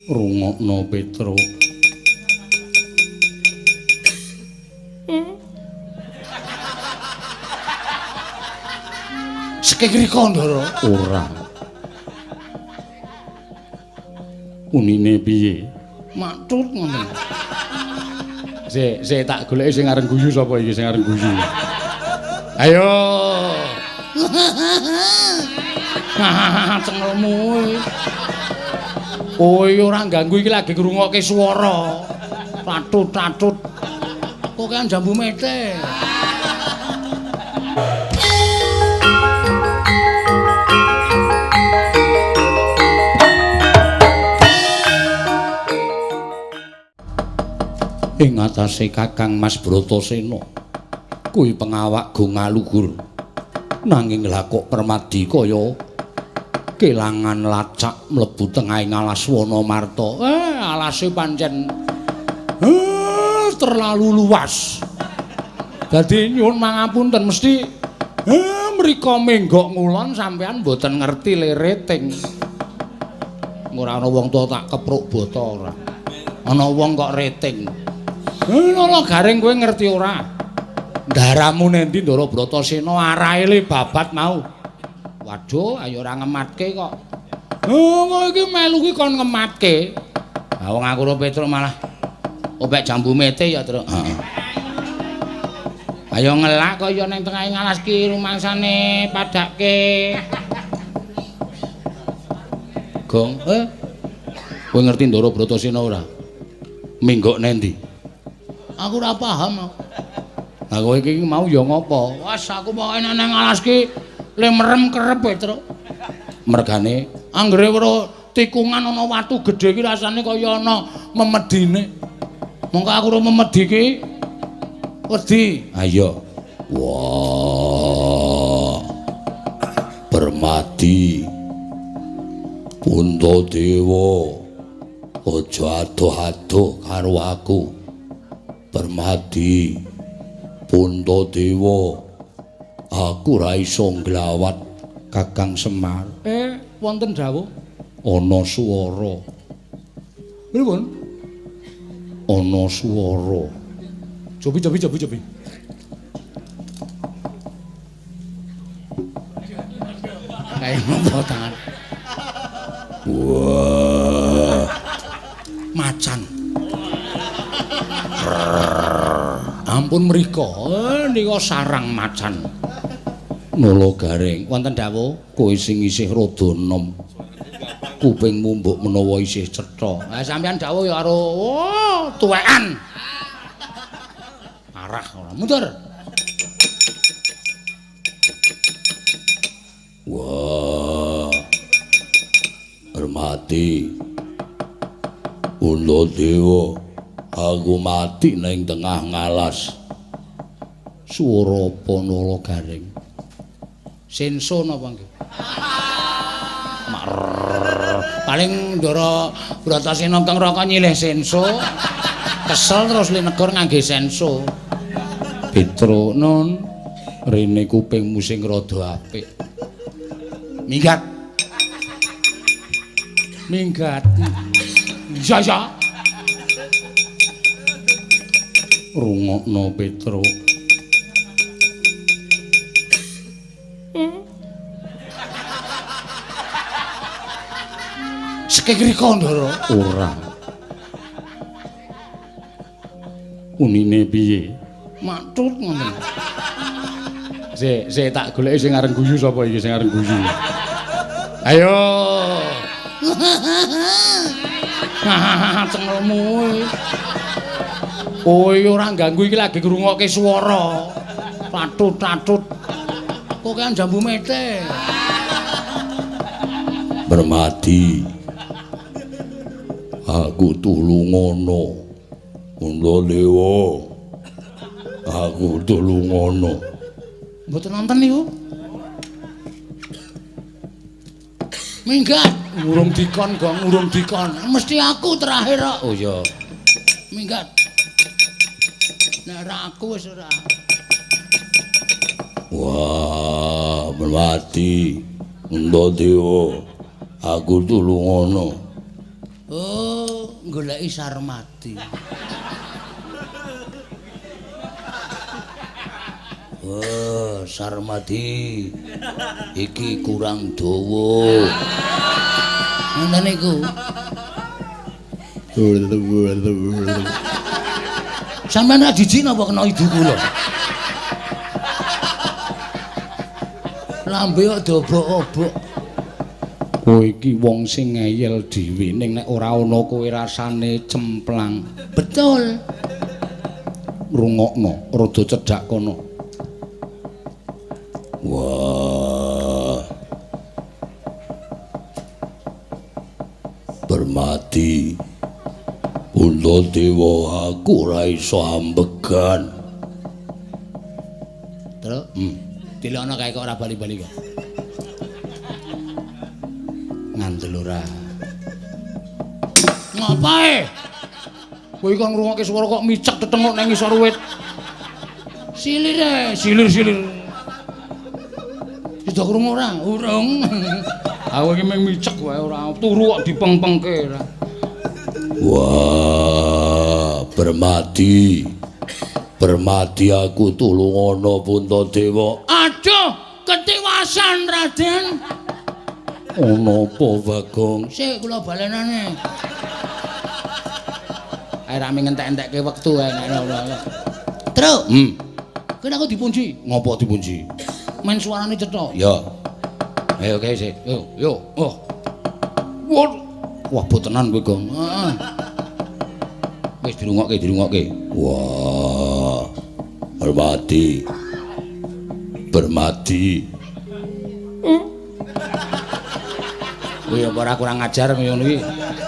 Rungokno Petruk. Sekik rika, Ndara? Ora. Unine piye? Maktut ngoten. Sik, sik tak goleki sing areng guyu sapa iki sing areng guyu. Ayo. Cengelmu. Oh, ora ganggu iki lagi ngrungokke swara. Tatut-tatut. Kok kan jambu mete. Ing atase Kakang Mas Bratasena kuwi pengawak go ngaluhur, nanging lha kok Permadi kaya kelangan lacak mlebu tengahing alas Wanamarta. Alase pancen terlalu luas. Dadi nyuwun mangapunten mesti mriko menggok ngulon sampean mboten ngerti lere ting. Ora ana wong tuwa tak kepruk bata ora. Ana wong kok reting. Lha garing kowe ngerti ora? Ndaramu nendi Ndara Bratasena arahe le babat mau. Waduh, ayo ora ngematke kok. Oh, kowe iki melu ki kon ngematke. Ha wong aku ro Petruk malah opek jambu mete ya, Truk. Heeh. Ayo ngelak kaya ning tengahe ngalas ki rumangsane padake. Gong, kowe ngerti Ndara Bratasena ora? Minggok nendi? Aku ora paham. Lah kowe iki mau ya ngopo? Wes aku pokoke nang alas ki le merem kerep Petruk. Mergane anggere weruh tikungan ana watu gedhe iki rasane kaya ana memedine. Mongko aku ora memedi ki wedi. Ha iya. Wah. Permadi. Puntadewa. Aja adoh-adoh karo aku. Permadi. Puntadewa. Aku ora iso nglawat Kakang Semar. Wonten dawuh? Ana swara. Pripun? Ana swara. Cobi cobi cobi cobi. Kae ngopo tangan? Wah. Macan. Ampun mriko, nika sarang macan. Nala garing, wonten dawuh kowe sing isih rada enom. Kupingmu mbok menawa isih cetha. Ha sampeyan dawuh ya karo oh, tuwekan. Parah ora. Mundur. Wah. Permati. Puntadewa, aku mati ning tengah ngalas. Swara apa Nala garing? Senso napa nggih? Paling Ndara Bratasena kang Raka nyilih senso. Kesel terus linegor ngangge senso. Petruk nun rene kupingmu sing rada apik. Minggat. Minggat. Ya ya. Rungokno Petruk. Sekik rika Ndara? Ora. Unine piye? Maktut ngoten. Sik, sik tak goleki sing areng guyu sapa iki sing areng guyu. Ayo. Cengelmu. Oh, ora ganggu iki lagi ngrungokke swara. Tatut-tatut. Kok kan jambu mete. Permadi. Aku tulungono. Puntadewa. Aku tulungono. Mboten nonton niku. Minggat, urung dikon, Gong, urung dikon. Mesti aku terakhir kok. Oh iya. Minggat. Nek ora aku wis ora. Wah, Permadi. Puntadewa. Aku tulungono. Oh, Oh, goleki Sarmadi. Oh, Sarmadi. Iki kurang dawa. Ngoten niku. Sampeyan ra jijik napa kena ibu kula? Lambe kok dobok-obok. Kowe iki wong sing ngeyel dhewe, ning nek ora ana kowe rasane cemplang. Betul. Rungokno, rada cedhak kono. Wah. Permati. Puntadewa, aku ora iso ambegan. Terus, dilokno kae kok ora bali-bali kok. Ngandel ora. Ngapae? Kowe kok ngrungokke swara kok micek tetenguk nang ngisor wit. Silire, silir-silir. Sida krungu ora? Urung. Aku iki mung micek wae ora turu kok dipengpengke ora. Wah, Permadi. Permadi aku tulungono Puntadewa. Aduh, ketiwasan Raden. Ana apa, Bagong? Sik kula balenane. Ae rame ngentek-entekke wektu ae nek ora. Truk. Kene aku dipunji. Ngopo dipunji? Men suarane cetha. Ya. Ayo kae sik. Yo, yo. Oh. Wah, botenan kowe, Gong. Heeh. Wis dirungokke, dirungokke. Wah. Permadi. Permadi. Kowe ya ora kurang ajar ngono iki.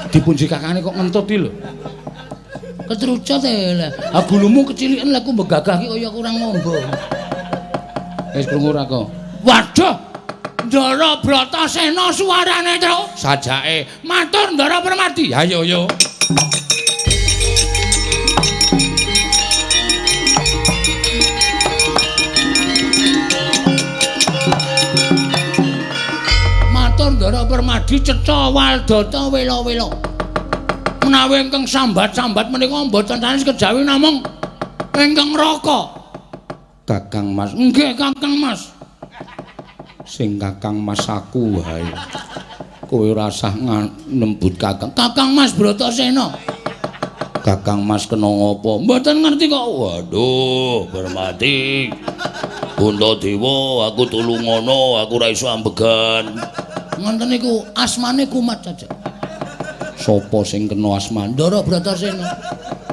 Dipunji kakane kok ngentut iki lho. Ketrucut e lha. Ha gulumu keciliken lha ku mbegagah iki kaya kurang ngombo. Wis krungu ora kok. Waduh. Ndara Bratasena suarane, Truk. Sajake matur Ndara Permadi. Ayo yo. Matur Ndara Permadi cetha waldata wela-wela. Menawi ingkang sambat-sambat menika mboten sanes kejawi namung ingkang raka. Kakang Mas. Nggih, Kakang Mas. Sing Kakang Mas aku wae. Kowe ora usah nembut Kakang. Kakang Mas Bratasena. Kakang Mas kena ngapa? Mboten ngerti kok. Waduh, Permadi. Puntadewa, aku tulungono, aku ora iso ambegan. Ngoten niku asmane kumat saja. Sopo sing kena asma? Ndara Bratasena.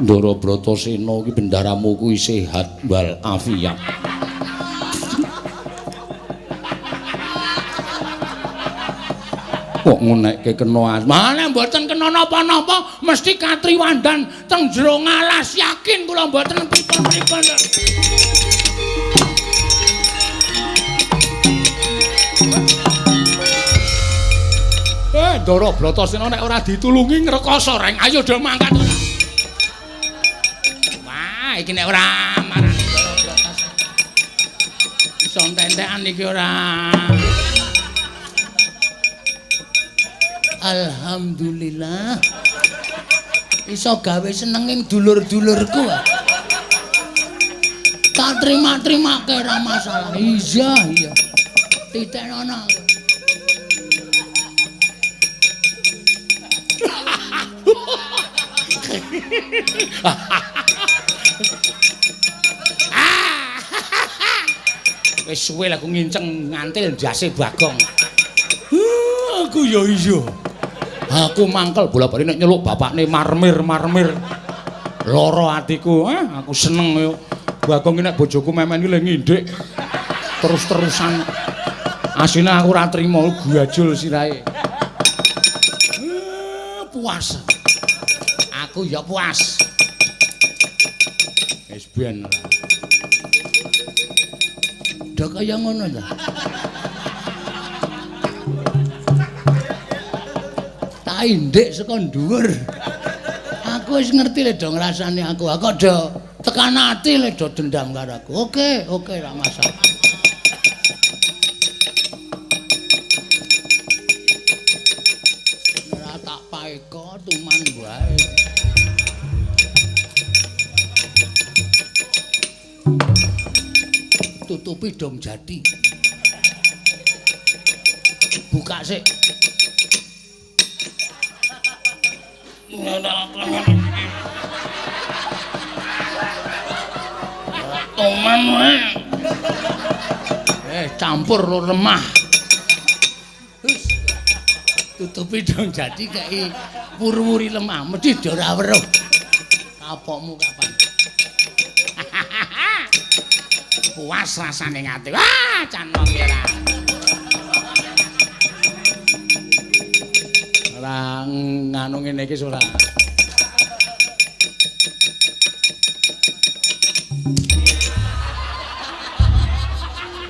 Ndara Bratasena iki bendaramu kuwi sehat wal afiat. Kok ngonekke kena asma? Nek mboten kena napa-napa mesti katriwandan teng jero ngalas, yakin kula mboten pripun-pripun. Ndara Bratasena nek ora ditulungi ngrekoso reng. Ayo do mangkat ora. Wah, iki nek ora marani Ndara Bratasena. Iso entek-entekan iki ora. Alhamdulillah. Iso gawe senenging dulur-dulurku. Tak terima-terimake ora masalah. Iya, iya. Titenono. Wis suwe lah aku nginceng ngantil ndase Bagong. Aku ya iya. Aku mangkel bola-bali nek nyeluk bapakne marmir-marmir. Lara atiku, aku seneng yo. Bagong iki nek bojoku memen iki le ngindik terus-terusan. Asline aku ora trimo gajul sirahe. Puas. Aku ya puas. Wis ben. Do kaya ngono ta. Tak indik saka dhuwur. Aku wis ngerti le do ngrasani aku. Aku do tekan ati le do dendam karo aku. Oke, oke ra masalah. Ora tak paeka, Ketuman wae. Tutupi dong jadi. Buka sik. Ketuman wae. Campur lo lemah. Terus tutupi dong jadi kayak wuri-wuri lemah, mesti ora weruh. Kapokmu kapan? Puas rasane ngati. Wah, can wong ora. Ora nganu ngene iki ora.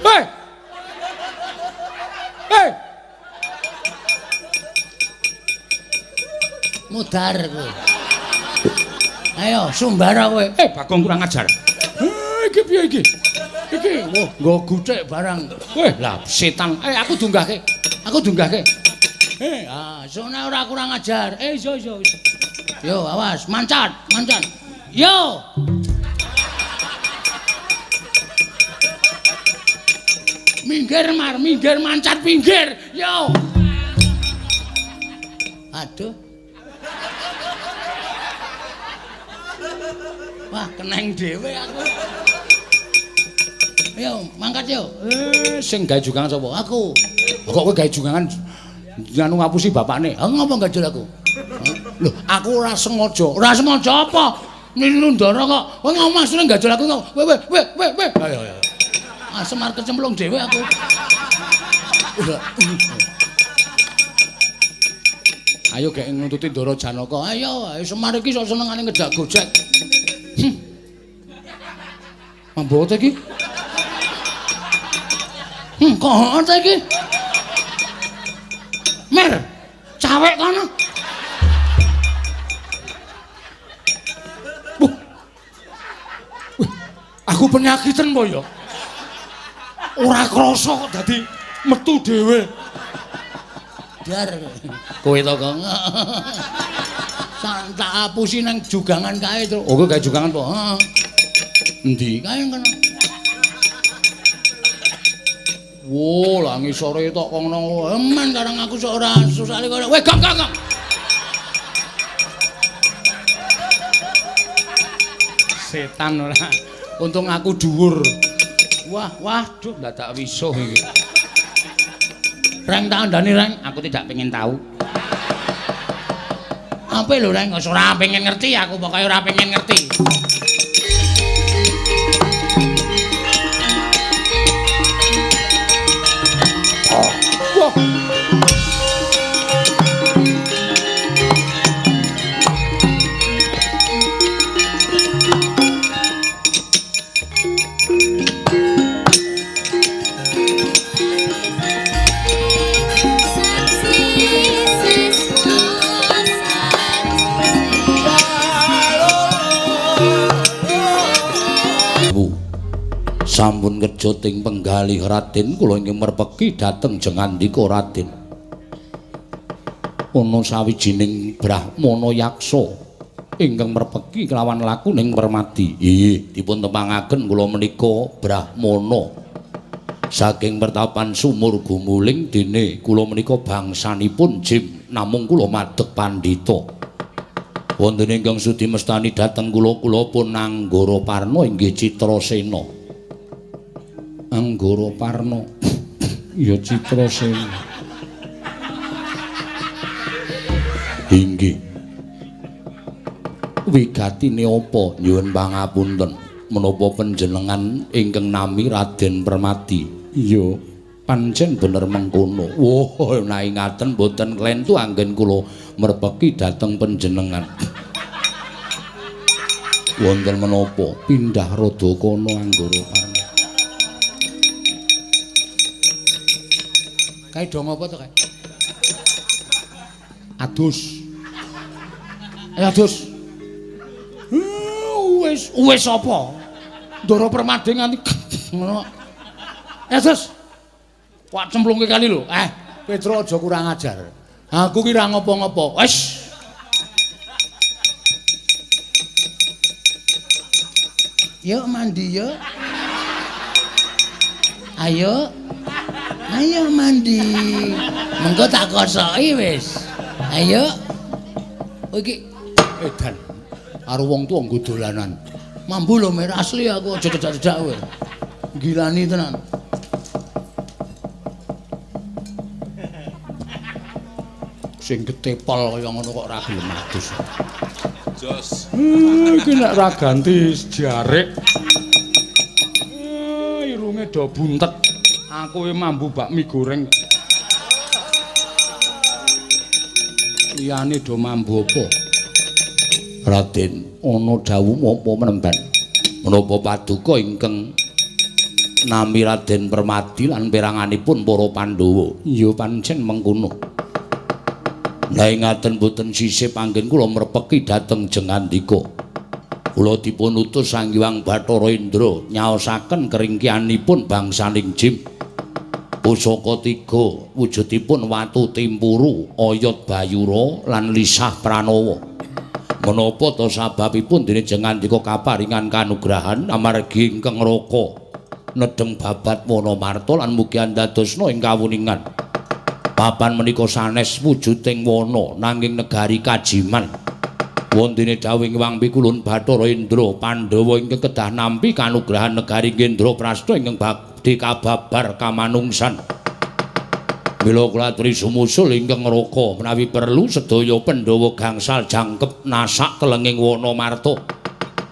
Hei! Hei! Mudar kowe. Ayo sumbara kowe. Bagong kurang ajar. Iki piye iki? Iki wah nggo guthik barang. Weh, lah setan. Aku dunggahke. Aku dunggahke. Sone ora kurang ajar. Iya iya. Yo awas, mancat, mancat. Yo. Minggir mar, minggir mancat pinggir. Yo. Aduh. Wah, keneng dhewe aku. Ayo, mangkat yo. Sing gawe jugangan sapa? Aku. Kok kowe gawe jugangan nganu ngapusi bapakne? Ha ngopo gajul aku? Lho, aku ora sengaja. Ora sengaja apa? Niru Ndara kok. Kowe ngomong maksudne gajul aku kok. Weh weh weh weh weh. Ayo ayo. Asem arep kecemplung dhewe aku. Ayo gek nuntuti Ndara Janaka. Ayo, ayo Semar iki sok senengane ngejak gojek. Mambo ta iki? Kok ta iki? Mer, cawek kono. Wah. Wih, aku penyakiten po ya. Ora krasa kok dadi metu dhewe. Dar. Kowe to, Kong. Tak apusi nang jugangan kae, Tru. Oh, kowe gawe jugangan po? Heeh. Endi? Kae kono. Wo, lah ngisore tok kono. Eman karang aku sok ora susale kono. Weh, gong gong gong. Setan ora. Untung aku dhuwur. Wah, waduh dadak wisuh iki. Reng tak andani, Reng, aku tidak pengen tahu. Apa lho, Reng? Ora pengen ngerti aku, pokoke ora pengen ngerti. Wah. Sampun kejut ing penggalih Raden, kula ingkang merpeki dhateng jengandika Raden. Ana sawijining brahmana yaksa ingkang merpeki kelawan lakuning Permadi. Inggih, dipun tepangaken kula menika brahmana saking pertapan Sumur Gumuling, dene kula menika bangsanipun Jim, namung kula madeg pandhita. Wonten ingkang sudi mestani dhateng kula, kula pun Anggara Parna inggih Citrasena. Anggara Parna ya Citrasena. Inggih. Wigatine apa? Nyuwun pangapunten. Menapa panjenengan ingkang nami Raden Permadi? Iya, pancen bener mengkono. Wah, nek ngaten mboten klentu anggen kula merpeki dhateng panjenengan. Wonten menapa? Pindah rada kono Anggara Parna. Kae dong apa to kae? Adus. Ayo adus. Wis, wis apa? Ndara Permadi nganti ngono. Ayo adus. Wah cemplungke kali lho. Petro aja kurang ajar. Aku ki ora ngopo-ngopo. Wis. Yuk mandi yuk. Ayo. Ayo mandi. Mengko tak kosoki wis. Ayo. Oh iki edan. Karo wong tuwa nggo dolanan. Mambu lho mer asli aku aja cedak-cedak kowe. Gilani tenan. Sing ketepol kaya ngono kok ora gelem adus. Jos. Iki nek ora ganti jarik. Irunge do buntet. Aku mambu bakmi goreng. Liyane do mambu apa? Raden, ana dawuh apa menemban? Menapa paduka ingkang nami Raden Permadi lan peranganipun para Pandhawa? Ya pancen mengkono. Lah ngaten boten sisih panggen kula mrepeki dhateng Jengandika. Kula dipun utus Sang Hyang Bathara Indra nyaosaken keringkianipun bangsaning Jim. Pusaka tiga wujudipun watu timpuru, oyot bayura lan lisah pranawa. Menapa ta sababipun dene Jengandika kaparingan kanugrahan amargi ingkang raka nedheng babat Wanamarta lan mugi andadosna ing kawuningan. Papan menika sanes wujuding wana nanging negari kajiman. Wontene dawuh Hyang Pikulun Bathara Indra Pandhawa ingkang kedah nampi kanugrahan negari Indraprasta ingkang badhe kababar kamanungsan. Mila kula aturi sumusul ingkang raka menawi perlu sedaya Pandhawa gangsal jangkep nasak telenging Wanamarta.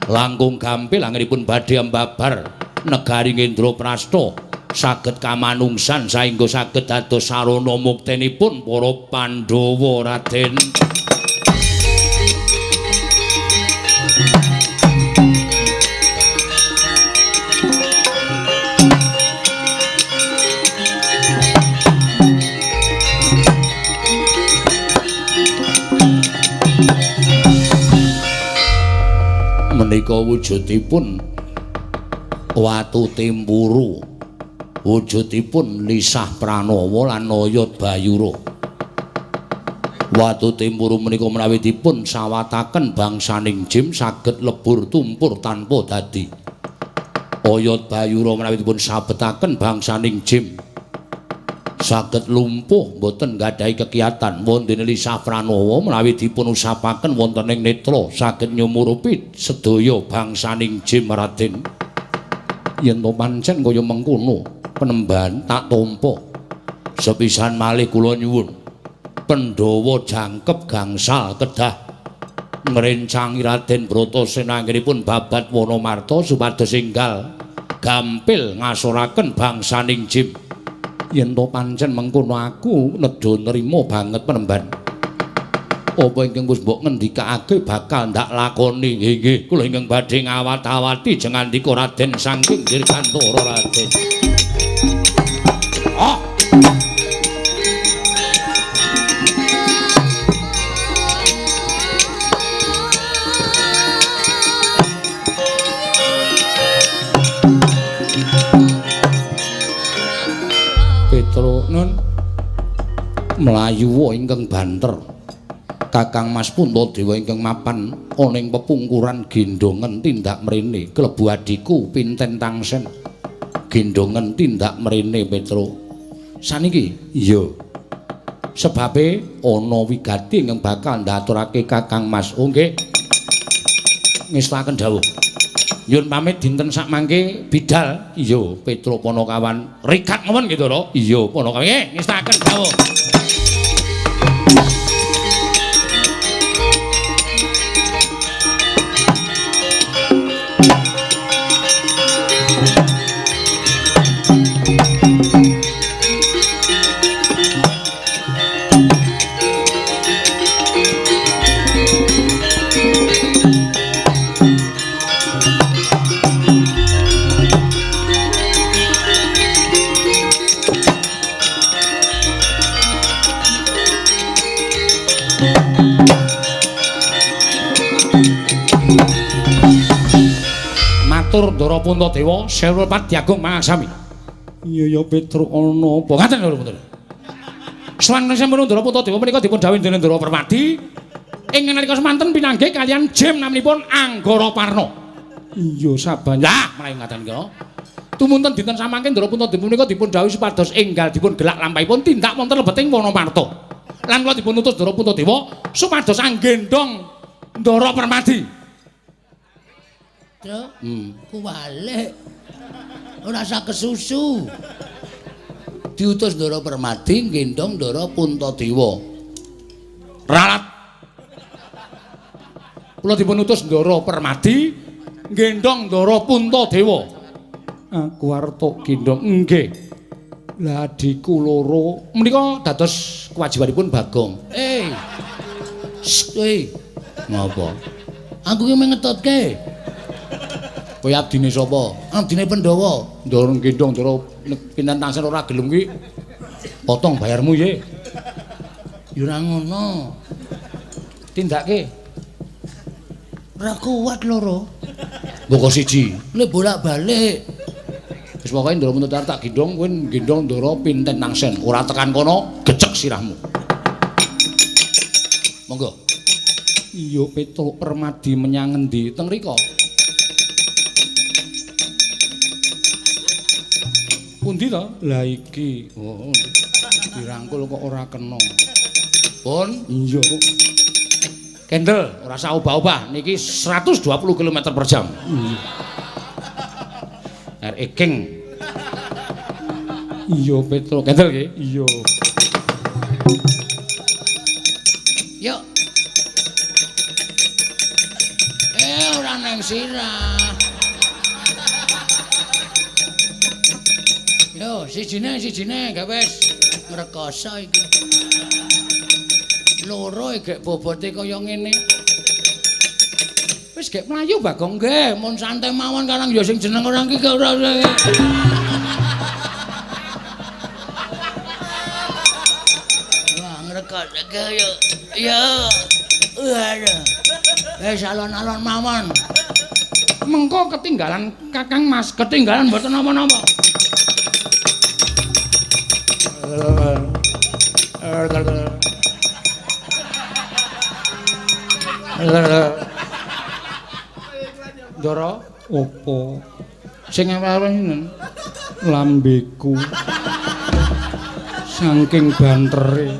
Langkung gampil anggenipun badhe ambabar negari Indraprasta saged kamanungsan saengga saged dados sarana muktenipun para Pandhawa Raden. Menika wujudipun watu timpuru, wujudipun lisah pranawa lan oyot bayura. Watu timpuru menika menawi dipun sawataken bangsaning Jim saged lebur tumpur tanpa dadi. Oyot bayura menawi dipun sabetaken bangsaning Jim saged lumpuh boten nggadahi kegiatan. Wontene lisah pranawa menawi dipun usapaken wonten ing netra saged nyumurupi sedaya bangsaning Jim Raden. Yen to pancen kaya mengkono penemban tak tampa. Sepisan malih kula nyuwun Pandhawa jangkep gangsal kedah ngrencangi Raden Bratasena anggenipun babat Wanamarta supados enggal gampil ngasoraken bangsaning Jim. Yen to pancen mengkono aku nedha nrima banget penemban. Apa ingkang wis mbok ngendikake bakal ndak lakoni. Nggih, kula ingkang badhe ngawat-awati jengandika Raden saking Dirgantara Raden. Oh. Petro nun mlayu ingkang banter. Kakang Mas Puntadewa ingkang mapan ana ing pepungkuran gendhongen tindak mrene klebu adhiku Pinten Tangsen. Gendhongen tindak mrene Petro. Saniki iya. Sebabe ana wigati ingkang bakal ndaturake Kakang Mas. Oh nggih. Ngestaken dawuh. Nyuwun pamit dinten sakmangke bidal. Iya Petro Panakawan. Rikat mawon nggih to. Iya Panakawan. Nggih ngestaken dawuh. Matur Ndara Puntadewa sewu padyagung mangaksami. Iya ya Petruk ana apa? Ngaten lho Puntadewa. Sampun Ndara Puntadewa menika dipun dhawuhi dening Ndara Permadi ing nalika semanten pinanggih kaliyan Jim naminipun Anggara Parna. Iya saban. Lah, mlayu ngaten iki. Tumunten dinten samangke Ndara Puntadewa punika dipun dhawuhi supados enggal dipun gelak lampahipun tindak wonten lebeting Wanamarta. Lan kula dipun utus Ndara Puntadewa supados anggendhong Ndara Permadi. Truk, kuwalik. Ora usah kesusu. Diutus Ndara Permadi nggendhong Ndara Puntadewa. Ralat. Kula dipun utus Ndara Permadi nggendhong Ndara Puntadewa. Aku arep tok gendhong. Nggih. Lah adhiku loro menika dados kewajibanipun Bagong. Sst, eh. Ngapa? Aku ki mung ngetutke. Kowe abdine sapa? Abdine Pandhawa. Ndara gendhong Ndara pinten tansah ora gelem kuwi. Potong bayarmu ye. Ya ora ngono. Tindake. Ora kuat loro. Mboko siji. Le bolak-balik. Wis pokoke Ndara Puntadewa tak gendhong kowe gendhong Ndara pinten tangsen. Ora tekan kono gecek sirahmu. Monggo. Iya Petruk Permadi menyang ngendi? Teng rika. Pundi to? Lah iki. Oh, dirangkul kok ora kena. Pun, iya kok. Kendel, ora usah obah-obah. Niki 120 km per jam. RE King. Iya Petruk, kendel nggih. Iya. Yuk. Ora nang sirah. Yo, sijine gak wis ngrekoso iki. Loro gek bobote kaya ngene. Wis gek mlayu Bagong nggih, mun santai mawon karang ya sing jeneng orang iki ora. Wah, ngrekoso yo. Yo. Waduh. Wis alon-alon mawon. Mengko ketinggalan Kakang Mas, ketinggalan mboten napa-napa. Ndara opo? Sing ewe-ewe sinten? Lambeku. Saking bantere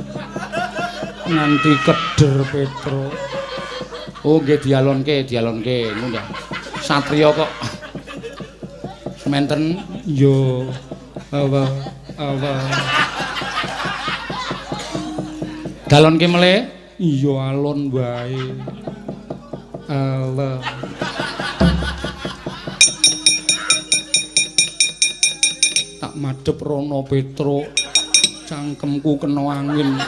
nganti keder Petruk. Oh nggih dialonke, dialonke ngono ya. Satriya kok sementen yo apa apa. Dalonke mele? Iya alon wae. Allah. Tak madhep rono Petruk, cangkemku kena angin.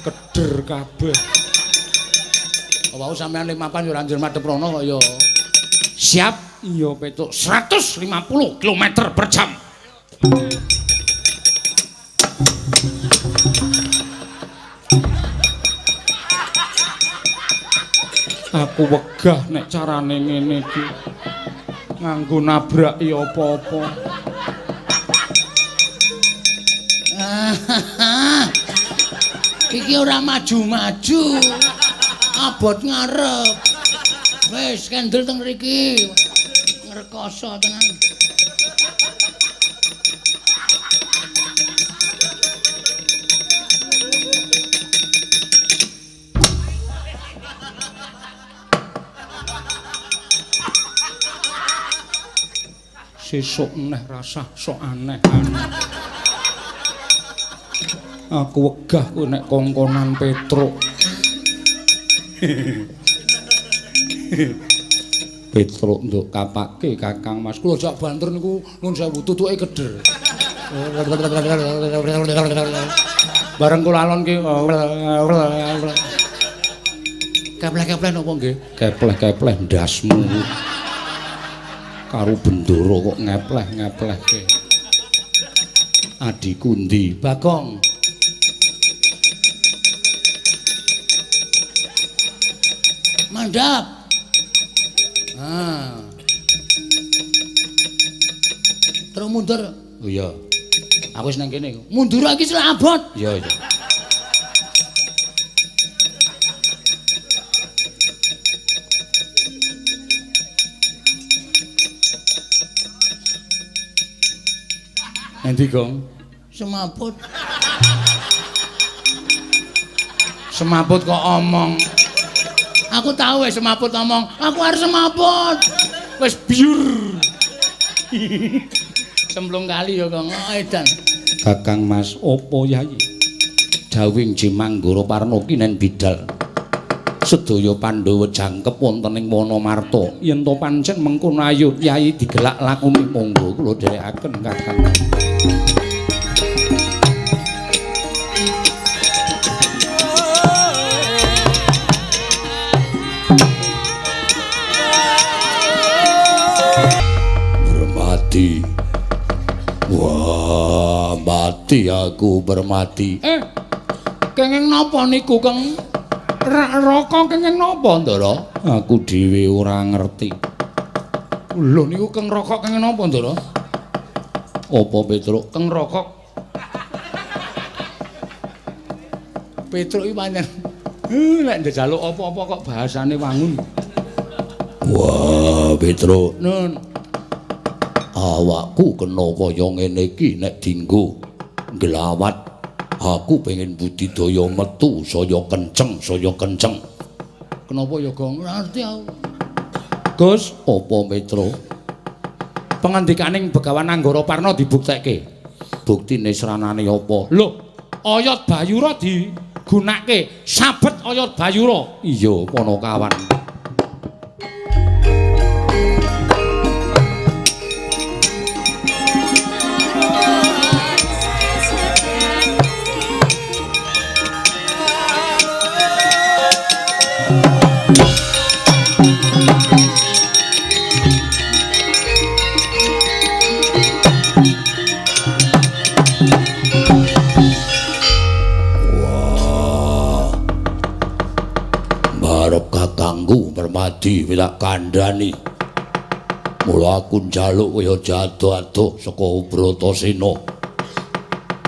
Keder kabeh. Wau sampean limapan yo ora njur madhep rono kok ya. Siap? Iya Petruk, 150 km per jam. Aku wegah nek carane ngene iki. Nganggo nabraki apa-apa. Iki ora maju-maju. Abot ngarep. Wis kendel teng mriki. Ngrekoso tenan. Sesuk neh rasah sok aneh-aneh. Aku wegah kowe nek kongkonan Petruk. Petruk nduk kapake Kakang Mas. Kula jak banter niku nuwun sewu tutuke keder. Bareng kula alon ki kepleh-kepleh napa nggih? Kepleh-kepleh ndasmu. Karo bendoro kok ngepleh-ngeplehke. Adhiku ndi? Bagong. Mandhap. Ah. Terus mundur. Oh iya. Aku wis nang kene. Mundur iki selak abot. Iya, iya. Endi, Gong? Semaput. Semaput kok omong. Aku tahu wis semaput omong. Aku arep semaput. Wis biur. Cemplung kali ya, Kang. Oh, edan. Kakang Mas, opo Yai? Dawing Jimanggara Parna kinen bidal. Sedaya Pandhawa jangkep wonten ing Wanamarta. Yen to pancen mengkono ayo Yai digelak lakune monggo kula dherekaken Kakang. Bermati. Wah, mati aku bermati. Kenging napa niku, Kang? Raka kenging napa, Ndara? Aku dhewe ora ngerti. Lho niku Keng Raka kenging napa, Ndara? Apa Petruk? Keng Raka. Petruk iki pancen nek njaluk apa-apa kok bahasane wangun. Wah, Petruk. Nun. Awakku kena kaya ngene iki nek dinggo nglawat. Aku pengen budidaya metu saya kenceng, saya kenceng. Kenapa ya, Gong? Ora ngerti aku. Gus, apa Metro? Pengandikaning Begawan Anggara Parna dibuktekke. Buktine sranane apa? Lho, oyot Bayura digunake, sabet oyot Bayura. Iya, Panakawan. Mermadi tak kandhani. Mula aku njaluk kowe aja adoh-adoh saka Bratasena.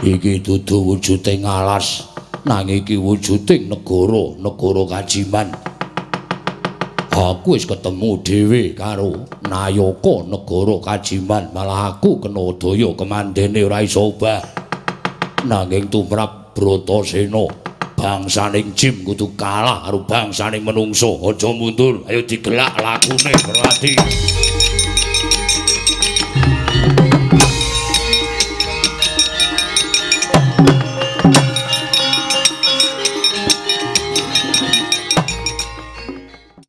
Iki dudu wujuding alas, nanging iki wujuding negara, negara Kajiman. Aku wis ketemu dhewe karo nayaka negara Kajiman, malah aku kena daya kemandene ora iso obah. Nanging tumrap Bratasena, bangsaning jim kudu kalah karo bangsaning menungso. Aja mundur, ayo digelak lakune Mermadi.